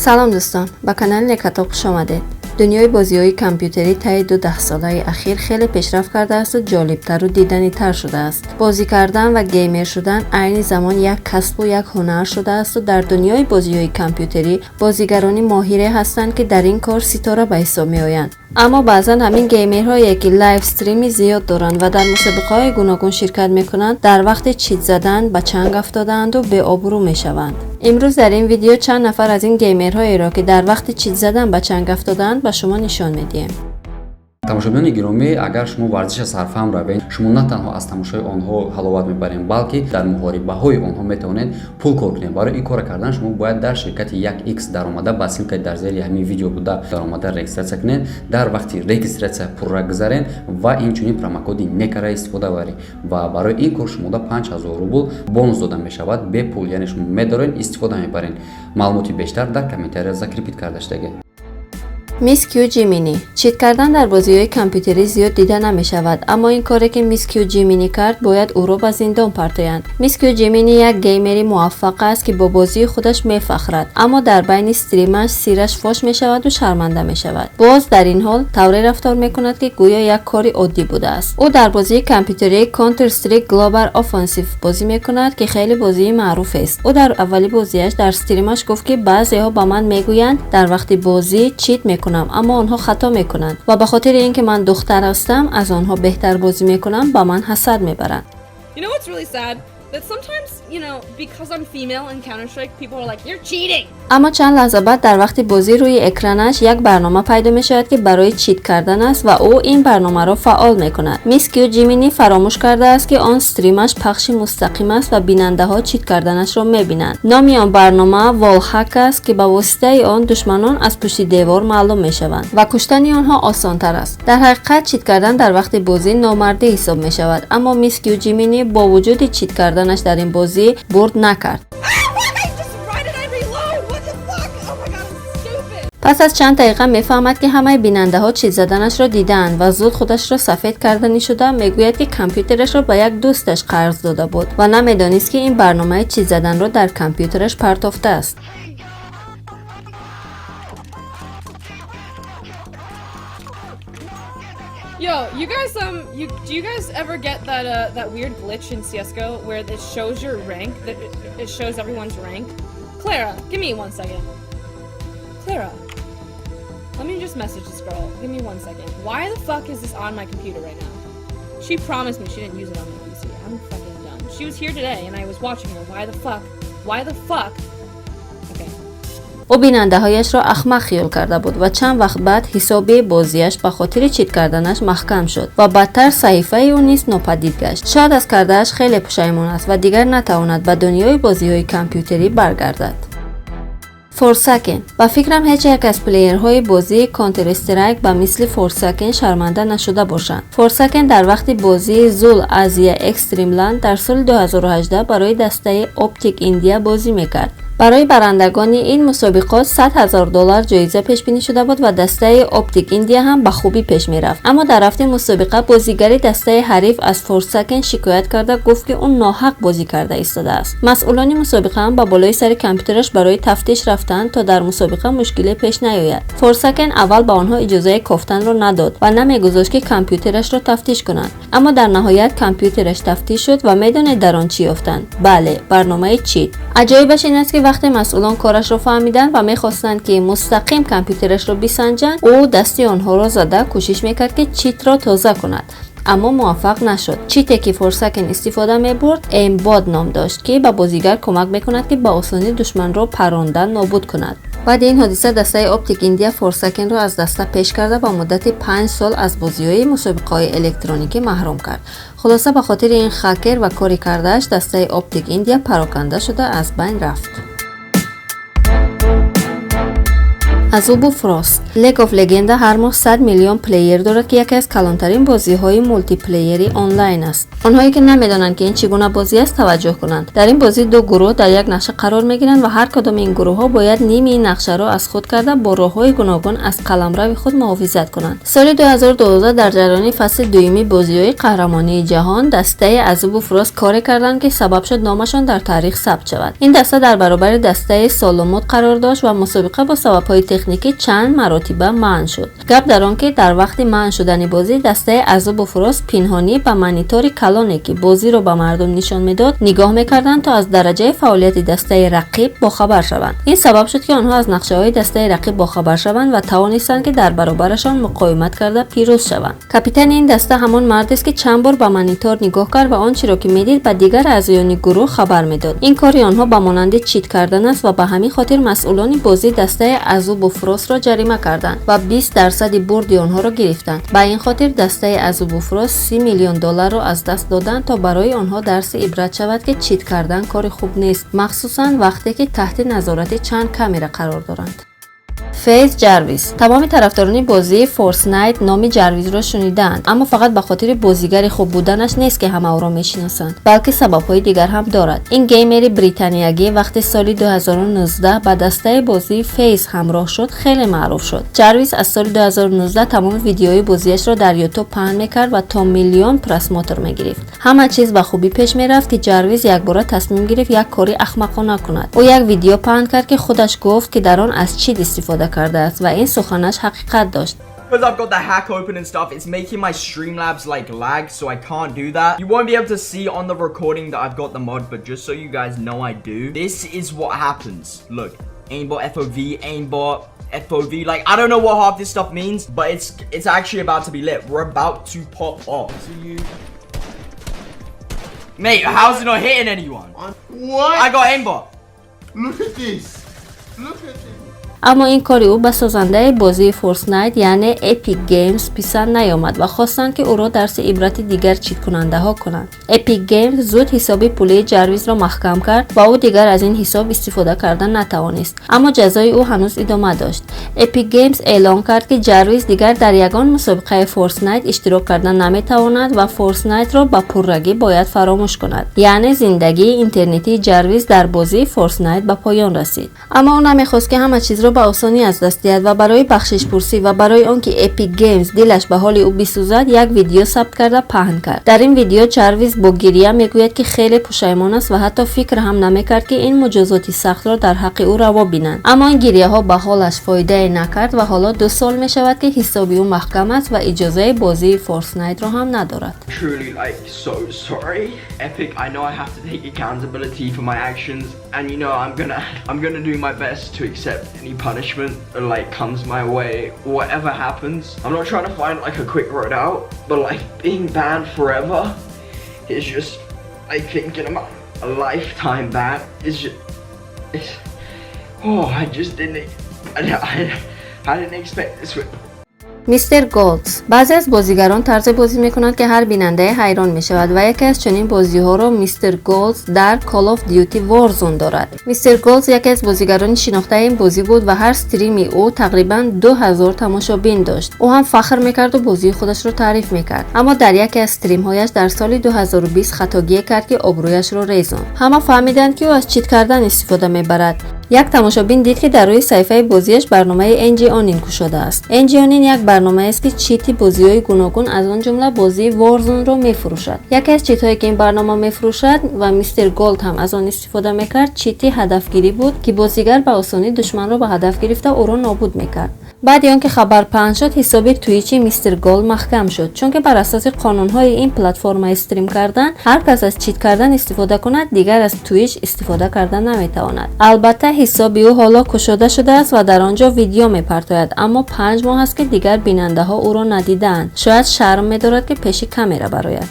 Салом, дӯстон, ба канали Некатоб хуш омадед. Дунёи бозиҳои компютерӣ таи ду даҳсолаи ахир хеле пешрафт кардаасту ҷолибтару диданитар шудааст. Бозӣ кардан ва геймер шудан айни замон як касбу як ҳунар шудаасту дар дунёи бозиҳои компютерӣ бозигарони моҳире ҳастанд, ки дар ин кор ситора ба ҳисоб меоянд. Аммо баъзан ҳамин геймерҳое, ки лайвстрими зиёд доранд ва дар мусобиқаҳои гуногун ширкат мекунанд, дар вақти чит задан ба чанг афтодаанду беобрӯ мешаванд. Имрӯз дар ин видео чанд нафар аз ин геймерҳоеро, ки дар вақти чит задан ба чанг афтодаанд, ба шумо нишон медиҳем. Тамошобинони гиромӣ, агар шумо варзиша сарфаҳм равед, шумо на танҳо аз тамошои онҳо ҳаловат мебаред, балки дар муҳорибаҳои онҳо метавонед пул кор кунед. Барои ин кора кардан шумо бояд дар ширкати 1x даромада, ба ссылка и дар зери ҳамин видео буда даромада регистрация кунед. Дар вақти регистрация пурра гузаред ва инчунин промокоди некара истифода баред ва барои ин кор шумода 5000 рубл бонус дода мешавад бепул, яъне шумо медоред, истифода мебаред. Маълумоти бештар дар комментария закрепить карда шудагӣ. Мисс Кю Джимини. Чит кардан дар бозиҳои компютерӣ зиёд дида намешавад, аммо ин коре, ки Мисс Кю Джимини кард, бояд ӯро ба зиндон партоянд. Мисс Кю Джимини як геймери муваффақ аст, ки бо бозии худаш мефахрад, аммо дар байни стримаш сираш фош мешаваду шарманда мешавад. Боз дар ин ҳол тавре рафтор мекунад, ки гӯё як кори оддӣ будааст. Ӯ дар бозии компютерии Counter Strike Global Offensive бозӣ мекунад, ки хеле бозии маъруфест. Ӯ дар аввали бозиаш дар стримаш гуфт, ки баъзеҳо ба ман мегӯянд, дар вақти бозӣ чит мекунам, аммо онҳо хато мекунанд ва ба хотири ин ки ман духтар ҳастам, аз онҳо беҳтар бозӣ мекунам, ба ман ҳасад мебаранд. You know what's really sad? That sometimes, because I'm female in Counter Strike, people are like, "You're cheating!" Аммо чанд лаҳза баъд дар вақти бозӣ рӯи экранаш як барнома пайдо мешавад, ки барои чит кардан аст, ва ӯ ин барномаро фаъол мекунад. Мисс Кю Ҷимини фаромӯш кардааст, ки он стримаш пахши мустақим аст ва бинандаҳо чит карданашро мебинанд. Номи он барнома wallhack аст, ки ба воситаи он душманон аз пушти девор маълум мешаванд ва куштани онҳо осонтар аст. Дар ҳақиқат, чит кардан дар вақти бозӣ номардӣ ҳисоб мешавад, аммо Мисс Кю Ҷимини бо вуҷуди чит карданаш дар ин бозӣ бурд накард. Ah, fuck! I just right and I reload! What the fuck? Oh my God, I'm stupid! Пас аз чанд дақиқа мефаҳмад, ки ҳамаи бинандаҳо чит заданашро дидаанд, ва зуд худашро сафед карданӣ шуда мегӯяд, ки компютерашро ба як дӯсташ қарз дода буд ва намедонист, ки ин барномаи чит заданро дар компютераш партофтааст. Yo, you guys, you do you guys ever get that weird glitch in CS:GO where it shows your rank? That it shows everyone's rank? Clara, give me one second. Clara, let me just message this girl. Give me one second. Why the fuck is this on my computer right now? She promised me she didn't use it on my PC. I'm fucking done. She was here today and I was watching her. Why the fuck? Why the fuck? Okay. Ӯ бинандаҳояшро ахмақ хиёл карда буд ва чанд вақт баъд ҳисоби бозиаш ба хотири чит карданаш маҳкам шуд ва баъдтар саҳифаи ӯ низ нопадид гашт. Шояд аз кардааш хеле пушаймон аст ва дигар натавонад ба дунёи бозиҳои компютерӣ баргардад. Форсакен. Ба фикрам, ҳеҷ як аз плеерҳои бозии Counter Strike ба мисли Форсакен шарманда нашуда бошанд. Форсакен дар вақти бозии Зул Азия Экстримланд дар соли 2018 барои дастаи Оптик Индия бозӣ мекард. Барои барандагони ин мусобиқот 100 ҳазор доллар ҷоиза пешбинӣ шуда буд ва дастаи Оптик Индия ҳам ба хубӣ пеш мерафт. Аммо дар рафти мусобиқа бозигари дастаи ҳариф аз Форсакен шикоят карда гуфт, ки ӯ ноҳақ бозӣ карда истодааст. Масъулони мусобиқа ҳам ба болои сари компютераш барои тафтиш рафтанд, то дар мусобиқа мушкиле пеш наёяд. Форсакен аввал ба онҳо иҷозаи кофтанро надод ва намегузошт, ки компютерашро тафтиш кунанд. Аммо дар ниҳоят компютераш тафтиш шуд ва медонед, дар он чӣ ёфтанд? Бале, барномаи чит. Аҷоибаш ин аст, ки вақте масъулон корашро фаҳмиданд ва мехостанд, ки мустақим компютерашро бисанҷанд, ӯ дасти онҳоро зада кӯшиш мекард, ки читро тоза кунад, аммо муваффақ нашуд. Чите, ки Форсакен истифода мебурд, aimbot ном дошт, ки ба бозигар кӯмак мекунад, ки ба осонӣ душманро паронда нобуд кунад. Баъди ин ҳодиса дастаи Оптик Индия Форсакенро аз даста пеш карда, ба муддати 5 сол аз бозиҳои мусобиқаҳои электроникӣ маҳрум кард. Хулоса, ба хотири ин хакер ва кори кардааш дастаи Оптик Индия пароканда шуда аз байн рафт. Азубу Фрост. League of Legends ҳар моҳ 100 миллион плеер дорад, ки яке аз калонтарин бозиҳои мултиплеери онлайн аст. Онҳое ки намедонанд, ки ин чӣ гуна бозӣ аст, таваҷҷӯҳ кунанд. Дар ин бозӣ ду гурӯҳ дар як нақша қарор мегиранд ва ҳар кадоми ин гурӯҳҳо бояд ними ин нақшаро аз худ карда, бо роҳҳои гуногун аз қаламрави худ муҳофизат кунанд. Соли 2012 дар ҷараёни фасли дуюми бозиҳои қаҳрамонии ҷаҳон дастаи Азубу Фрост коре карданд, ки сабаб шуд номашон дар таърих сабт шавад. Ин даста дар баробари дастаи Соломуд қарор дошт ва мусобиқа бо сабабҳои техникӣ чанд маротиба манъ шуд. Гап дар он, ки дар вақти манъ шудани бозӣ дастаи Азубу Фрост пинҳонӣ ба монитори калоне, ки бозиро ба мардум нишон медод, нигоҳ мекарданд, то аз дараҷаи фаъолияти дастаи рақиб бохабар шаванд. Ин сабаб шуд, ки онҳо аз нақшаҳои дастаи рақиб бохабар шаванд ва тавонистанд, ки дар баробарашон муқовимат карда, пирӯз шаванд. Капитани ин даста ҳамон мардест, ки чанд бор ба монитор нигоҳ кард ва он чиро, ки медид, ба дигар аъзоёни гурӯҳ хабар медод. Ин кори онҳо ба монанди чит кардан аст ва ба ҳамин хотир масъулони бозӣ дастаи Азубу Фростро ҷарима карданд ва 20 дарсади бурди онҳоро гирифтанд. Ба ин хотир дастаи Азубу Фрост 30 миллион долларро аз даст доданд, то барои онҳо дарси ибрат шавад, ки чит кардан кори хуб нест, махсусан вақте ки таҳти назорати чанд камера қарор доранд. FaZe Ҷарвис. Тамоми тарафдорони бозии Fortnite номи Ҷарвизро шунидаанд, аммо фақат ба хотири бозигари хуб буданаш нест, ки ҳама ӯро мешиносанд, балки сабабҳои дигар ҳам дорад. Ин геймери британиягӣ вақти соли 2019 ба дастаи бозии FaZe ҳамроҳ шуд, хеле маъруф шуд. Ҷарвис аз соли 2019 тамоми видеои бозиашро дар Ютуб паҳн мекард ва то миллион просмотр мегирифт. Ҳама чиз ба хубӣ пеш мерафт, ки Ҷарвис якбора тасмим гирифт як кори ахмақона кунад. Ӯ як видео паҳн кард, ки худаш гуфт, ки дар он аз чит истифода кардааст, ва ин суханаш ҳақиқат дошт. Because I've got the hack open and stuff, it's making my Streamlabs like lag, so I can't do that. You won't be able to see on the recording that I've got the mod, but just so you guys know I do. This is what happens. Look, aimbot FOV, aimbot, FOV. Like, I don't know what half this stuff means, but it's actually about to be lit. We're about to pop off. See you. Mate, how's it not hitting anyone? What? I got aimbot. Look at this. Look at this. Аммо ин кори ӯ ба созандаи бозии Fortnite, яъне Epic Games, писанд наёмад ва хостанд, ки ӯро дарси ибрати дигар читкунандаҳо кунанд. Epic Games зуд ҳисоби пулии Ҷарвизро маҳкам кард ва ӯ дигар аз ин ҳисоб истифода карда натавонист. Аммо ҷазои ӯ ҳанӯз идома дошт. Epic Games эълон кард, ки Ҷарвиз дигар дар ягон мусобиқаи Fortnite иштирок карда наметавонад ва Fortnite-ро ба пуррагӣ бояд фаромӯш кунад. Яъне зиндагии интернетии Ҷарвиз дар бозии Fortnite ба поён расид. Аммо ӯ намехост, ки ҳама чизро ба осонӣ аз даст диҳад ва барои бахшишпурсӣ ва барои он ки Epic Games дилаш ба ҳоли ӯ бисӯзад, як видео сабт карда паҳн кард. Дар ин видео Ҷарвиз бо гирия мегӯяд, ки хеле пушаймон аст ва ҳатто фикр ҳам намекард, ки ин муҷозоти сахтро дар ҳаққи ӯ раво бинанд. Аммо ин гирияҳо ба ҳолаш фоидае накард ва ҳоло 2 сол мешавад, ки ҳисоби ӯ маҳкам аст ва иҷозаи бозии Fortnite-ро ҳам надорад. Truly, like, so sorry. Epic, I know I have to take accountability for my actions, and I'm gonna do my best to accept any punishment that like comes my way, whatever happens. I'm not trying to find like a quick road out, but like being banned forever is just like thinking about a lifetime ban is just it's oh, I just didn't I didn't expect this would Мистер Голдс. Баъзе аз бозигарон тарзе бозӣ мекунанд, ки ҳар бинандае ҳайрон мешавад, ва яке аз чунин бозиҳоро Мистер Голдс дар Call of Duty Warzone дорад. Мистер Голдс яке аз бозигарони шинохтаи ин бозӣ буд ва ҳар стрими ӯ тақрибан 2000 тамошобин дошт. Ӯ ҳам фахр мекарду бозии худашро таъриф мекард, аммо дар яке аз стримҳояш дар соли 2020 хатогие кард, ки обрӯяшро резонд. Ҳама фаҳмиданд, ки ӯ аз чит кардан истифода мебарад. Як тамошобин дид, ки дар рӯи саҳифаи бозиаш барномаи NG Onin кушодааст. NG Onin як барномаест, ки чити бозиҳои гуногун, аз он ҷумла бозии Warzone-ро мефурӯшад. Яке аз читҳое, ки ин барнома мефурӯшад ва Мистер Голд ҳам аз он истифода мекард, чити ҳадафгирӣ буд, ки бозигар ба осонӣ душманро ба ҳадаф гирифта, ӯро нобуд мекард. Баъди он ки хабар паҳн шуд, ҳисоби Твичи Мистер Голд маҳкам шуд, чунки бар асоси қонунҳои ин платформаи стрим кардан, ҳар кас аз чит кардан истифода кунад, дигар аз Твич истифода карда наметавонад. Албатта, ҳисоби ӯ ҳоло кушода шудааст ва дар он ҷо видео мепартояд, аммо 5 моҳ аст, ки дигар бинандаҳо ӯро надидаанд. Шояд шарм медорад, ки пеши камера барояд.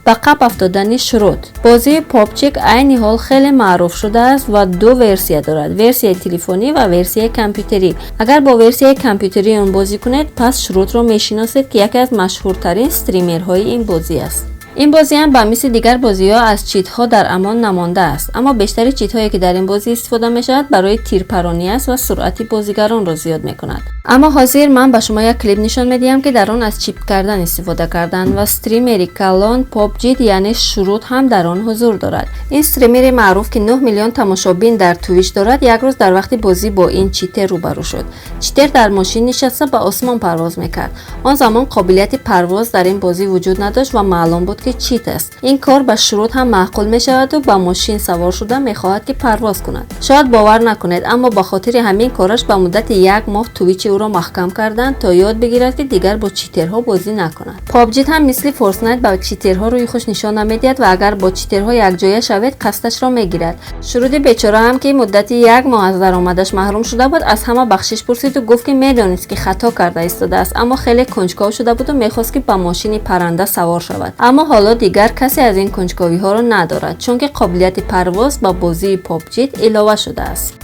Ба қап афтодани Шрут. Бозии PUBG айни ҳол хеле маъруф шудааст ва ду версия дорад: версияи телефонӣ ва версияи компютерӣ. Агар бо версияи компютерии он бозӣ кунед, пас Шрутро мешиносед, ки яке аз машҳуртарин стримерҳои ин бозӣ аст. Ин бозӣ ҳам ба мисли дигар бозиҳо аз читҳо дар амон намондааст, аммо бештари читҳое, ки дар ин бозӣ истифода мешавад, барои тирпаронӣ аст ва суръати бозигаронро зиёд мекунад. Аммо ҳозир ман ба шумо як клип нишон медиҳам, ки дар он аз чит кардан истифода карданд ва стримери калон PUBG, яъне Шрут, ҳам дар он ҳузур дорад. Ин стримери маъруф, ки 9 миллион тамошобин дар Твич дорад, як рӯз дар вақти бозӣ бо ин читер рӯбарӯ шуд. Читер дар мошин нишаста ба осмон парвоз мекард. Он замон қобилияти парвоз дар ин бозӣ вуҷуд надошт ва маълум буд, ки чит аст. Ин кор ба Шрут ҳам маъқул мешаваду ба мошин савор шуда мехоҳад, ки парвоз кунад. Шояд бовар накунед, аммо ба хотири ҳамин кораш ба муддати як моҳ Твичи ӯро маҳкам карданд, то ёд бигирад, ки дигар бо читерҳо бозӣ накунад. PUBG ҳам мисли Fortnite ба читерҳо рӯи хуш нишон намедиҳад ва агар бо читерҳо якҷоя шавед, қасдашро мегирад. Шруди бечора ҳам, ки муддати як моҳ аз даромадаш маҳрум шуда буд, аз ҳама бахшиш пурсиду гуфт, ки медонист, ки хато карда истодааст, аммо хеле кунҷков шуда буду мехост, ки ба мошини парранда савор шавад. Аммо ҳоло дигар касе аз ин кунҷковиҳоро надорад, чунки қобилияти парвоз ба бозии PUBG илова шудааст.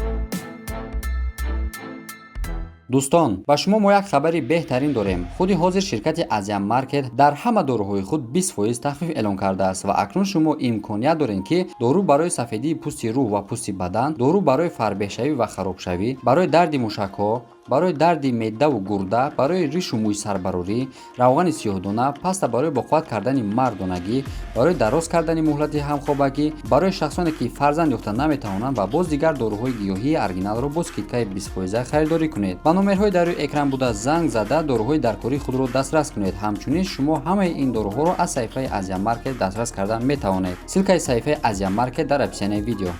Дӯстон, ба шумо мо як хабари беҳтарин дорем. Худи ҳозир ширкати Азия Маркет дар ҳама доруҳои худ 20% тахфиф эълон кардааст ва акнун шумо имконият доред, ки дору барои сафедии пӯсти рӯ ва пӯсти бадан, дору барои фарбеҳшавӣ ва харобшавӣ, барои дарди мушакҳо, барои дарди меъдаву гурда, барои ришу мӯи сарбарорӣ, равғани сиёҳдона, паста барои боқувват кардани мардонагӣ, барои дароз кардани муҳлати ҳамхобагӣ, барои шахсоне, ки фарзанд ёфта наметавонанд, ва боз дигар доруҳои гиёҳии оригиналро бо скидкаи 20-фоиза харидорӣ кунед. Ба номерҳои дар рӯи экран буда занг зада, доруҳои даркории худро дастрас кунед. Ҳамчунин шумо ҳамаи ин доруҳоро аз саҳифаи Азия Маркет дастрас карда метавонед. Ссылкаи саҳифаи Азия Маркет дар описанияи видео.